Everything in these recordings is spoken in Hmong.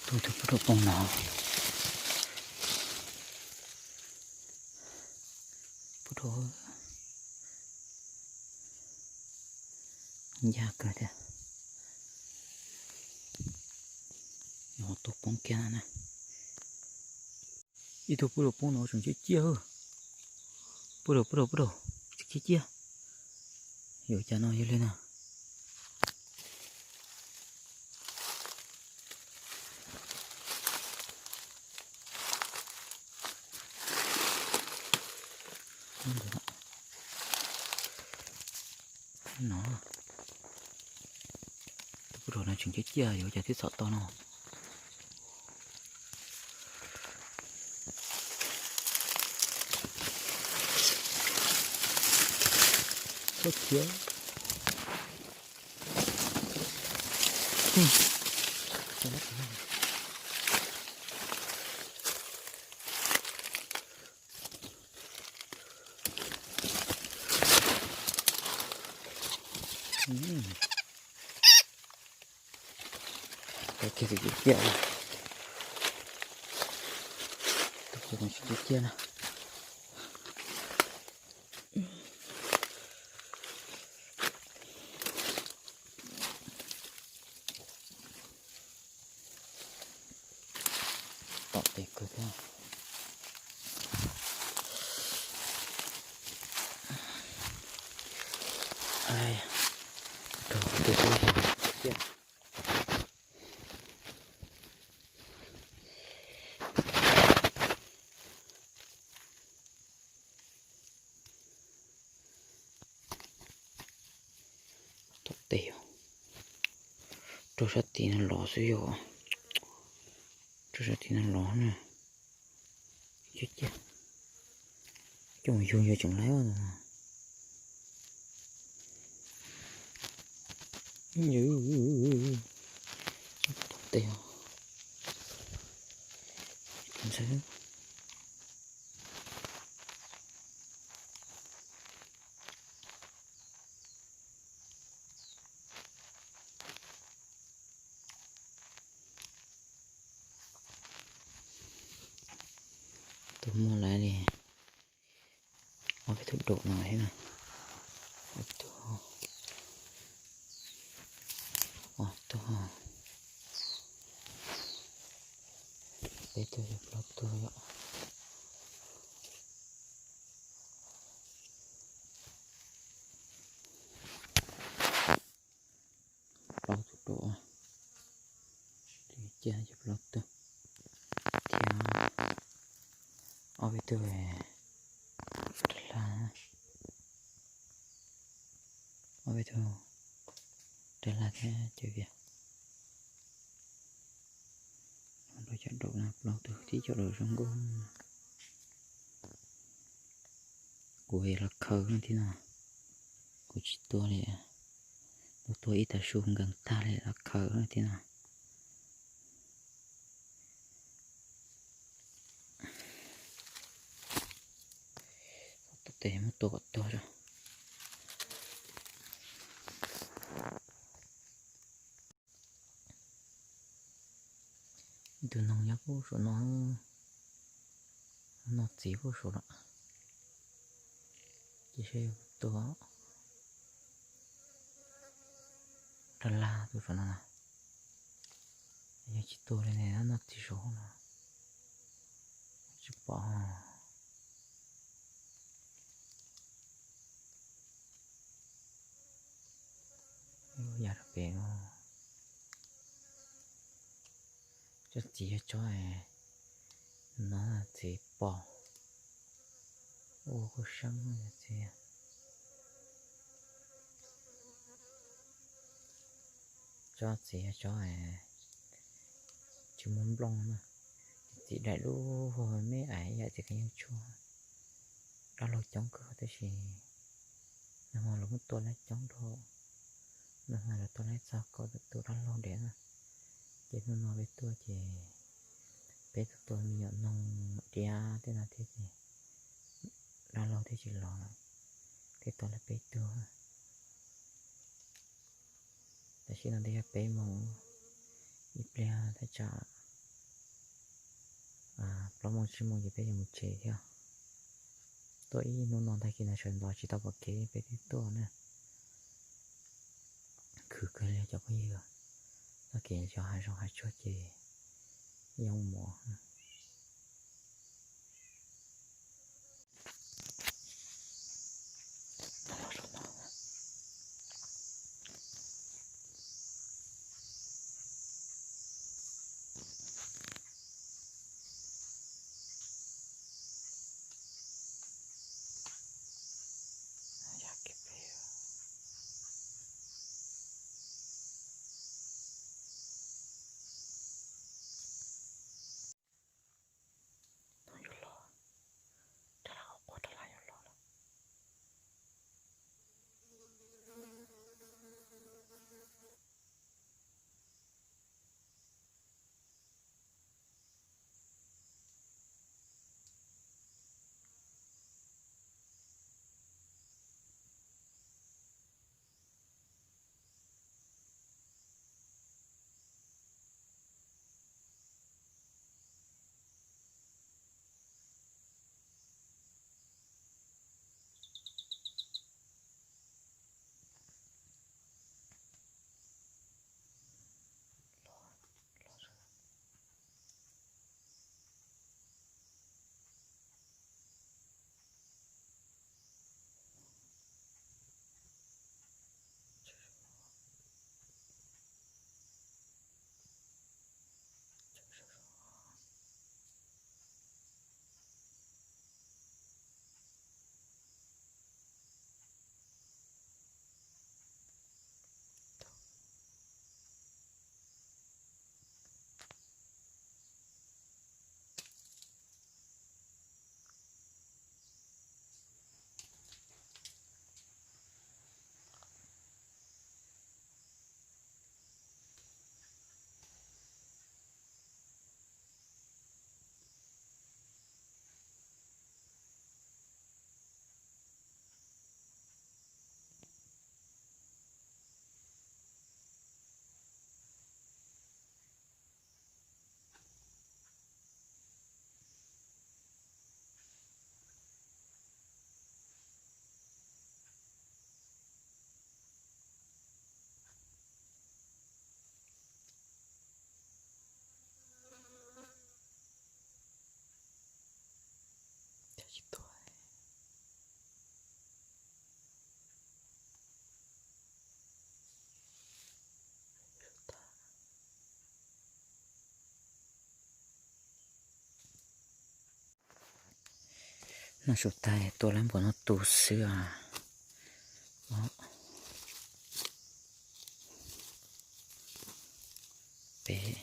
Tus tus pub rau poob no. Pub rau ncaj kawg thiab. Tus poob kiag na. Ib tug pub rau poob no tseem ciaj ciaj. Pub rau pub rau pub rau, ciaj ciaj. Yuav cas no yog li no. No, tus pub rau no tseem ciaj ciaj, yuav cas thiaj txhom tau no. Txhob khiav. Kiag tsis ciaj, tus pub no tsis ciaj ciaj na. Tom tes kawg thiab. Rau qhov twg xwb. Tom tes, rau sab tid no los xwb yog, rau sab tid no los na. Coj mus yug yog tseem laib. Tom tes. Tus muaj lawv li ob peb tug daum no thiab na. Ob tug, ob tug, peb tug yog plaub tug yom. Plaub tug daum, cia yog plaub tug thiab ob peb tug rab laj, ob peb tug rab laj thiab cov vias. Rau cov daum no plaub tug tib cov daum zoo nkauj. Kuv los khaws thiab no, kuv tsis tua li, kuv tua ib tag su nkees tag li los khaws thiab no. Tom tes muab tua kom tuag tso. Tus noog nyob puag saum no, noj txiv puag saum lawm, ces seb tua rau laj tus saum no na. Yog tsis tua li ne, noj txiv saum no tsis pom. Yam rau pem, tsob txiv yog tsob no, txiv pom, ua kuj seeb txiv. Tsob txiv yog tsob tsis muaj nplooj na, txiv daim lub me ais yam txiv kheej yeej tshuaj. Dab laug coob kawg tab sis nag hmo lawv muab tua lab coob dhau, nag hmo lawv tua lab txog kaum tawm tus dab laug diam na. Ces hnub no peb tuaj ces peb tuaj tua me nyuam noog diab tej no thiab ces dab laug thiaj tsis los lawm, thiaj tua lawm peb tug. Tam sim no twb yog peb moos, ib pliag thaj tsam plaub moos tsib moos ces peb yuav mus tsev thiab. Tuaj ib hnub no tag kis no sawv ntxov tsis tau pom kev peb twb tuaj na. Khwv kawg li cov phooj ywg, txoj kev xyov hav zoov hav tsuag ces yoo mov. No yuav los, rov qab qhuav rov qab yuav los lawm. Noj su tas tua lab npua no tu xwb os. Peb,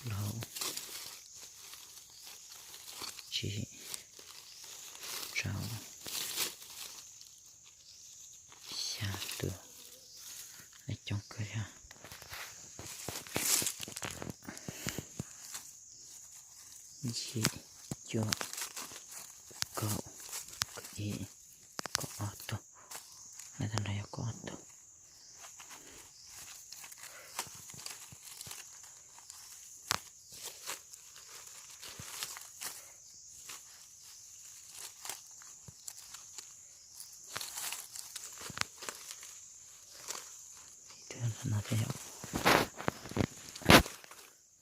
plaub, tsib, rau, xya tus, coob kawg thiab. Yim, cuaj, kaum, kaum ib, kaum ob tug, no yog kaum ob tug.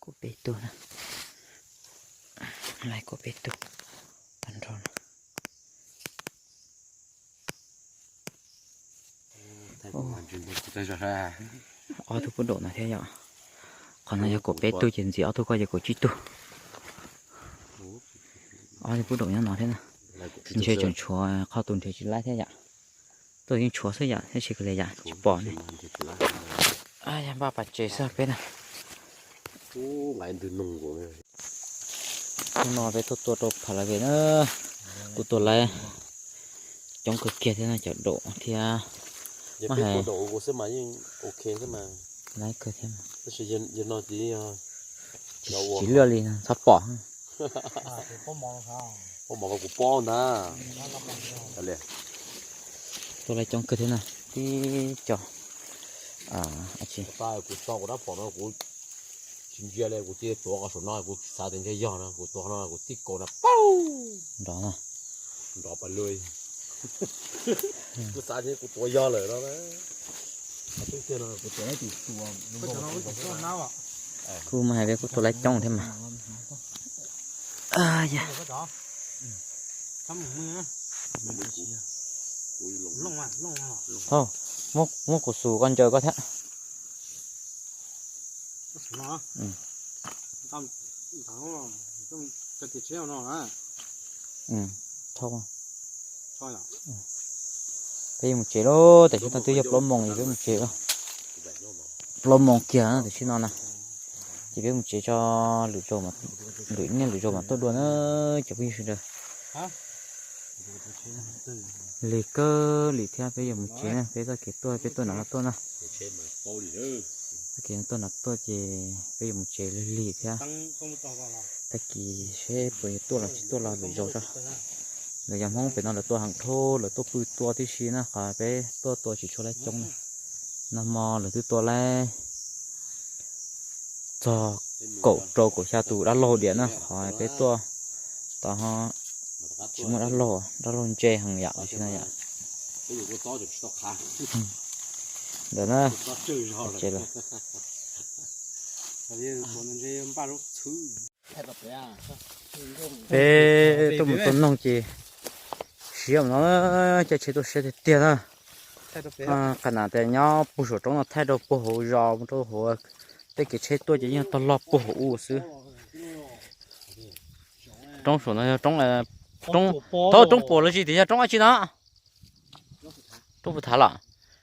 Kaum peb tug na, lawv kaum peb tug nrog no. Ob tug pub daum no thiab yom. Qhov no yog kaum peb tug ces ntxiv ob tug ko yog kaum tsib tug. Ob tug pub daum nyob no thiab na. Ntshe tseem tshuav qhov tus nrhiav tsis laib thiab yom. Tuaj yeej tshuav xwb yom, tab sis kawg li yom tsis pom ne. Yog npaj pas tsev xwb peb na. Hnub no peb tuaj tua rau phav lav vem na, kuj tua laib coob kawg kiag thiab no, cov daum thiab. Mas hais laib kawg thiab, tsis luaj li txhob pom. Tua laib coob kawg thiab na, tib co, kuv tso kuv rab phom no kuv tsis Ntsia li kuv cia tuav qhov saum no, kuv xav tias ntshe yog no, kuv tuav no kuv tib kaus na, pauj, nrov na. Nrov pas lug. Kuv xav tias kuv tuav yog lawm no. Kuv tuav, kuv tuav lawm coob thiab mas. Thaum, muab kuv xus koj ncaws koj thiab. Peb yuav mus tsev lauj, tam sim no twb yog plaub moos es peb mus tsev lauj. Plaub moos kiag tam sim no na, ces peb mus tsev tso, lwm zaus, lwm niaj lwm zaus mam tuaj dua na cov phooj ywg sawv daws. Lig kawg li thiab, peb yuav mus tsev na, peb txoj kev tuaj peb tuaj nram no tuaj na. Txoj kev tuaj nram tuaj ces peb yuav mus tsev lig lig thiab. Tag kis seb puas yuav tuaj los tsis tuaj los lwm zaus tso. Lawv cov Hmoob pem no lawv tuaj heev dhau, lawv tuaj pw tua tib si na, qhov peb tuaj tua tsis tshua laib coob na. Nag hmo lawv twb tua laib txog kaum rau kaum xya tus dab laug diam na, qhov peb tuaj tau tsis muaj dab laug, dab laug ntse heev yam tam sim no yom. Ntawd na, tsev lawm. Peb tuaj mus tua noog ces siav no, caij tsheb tuaj siab tiag tiag na. Qhov no tias nyob puag saum roob no thaij rau puag hauv zos mus rau hauv, tej kev tsheb tuaj ces yeej tog log puag hauv ub xwb. Roob saum no yog roob, roob, thaum roob puas los tsis tias yog roob dab tsi no. Roob puas thav los?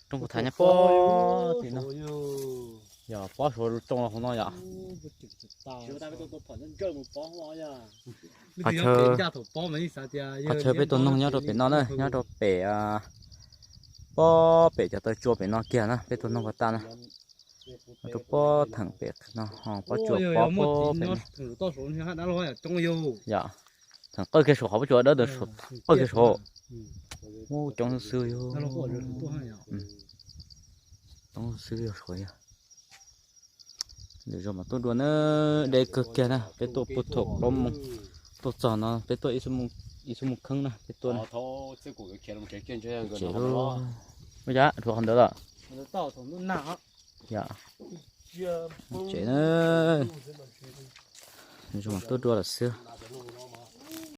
Roob puas thav nyob pob tim no. Yog pob suav tsoo los hauv no yom. Qhov chaw, qhov chaw peb tua noog nyob rau pem no na, nyob rau pem, pob pem cov taw tsua pem no kiag na, peb tua noog ko tag na. Rau pob theem pem no, pob tsua pob pem no. Yog, theem qawj kiag saum qhov pob tsua dawb, qawj kiag saum. Ub, coob xwb yog. Coob xwb yog suav yog. Lwm zaus mam tuaj dua na, deb kawg kiag na, peb tuaj puag thaum plaub moos, tuaj txog no peb tuaj ib xuab moos kheeb na, peb tuaj na. Tsev lauj, ua cas rhuav qhov ntawd lawm. Yom, tsev na, lwm zaus mam tuaj dua lawm xwb.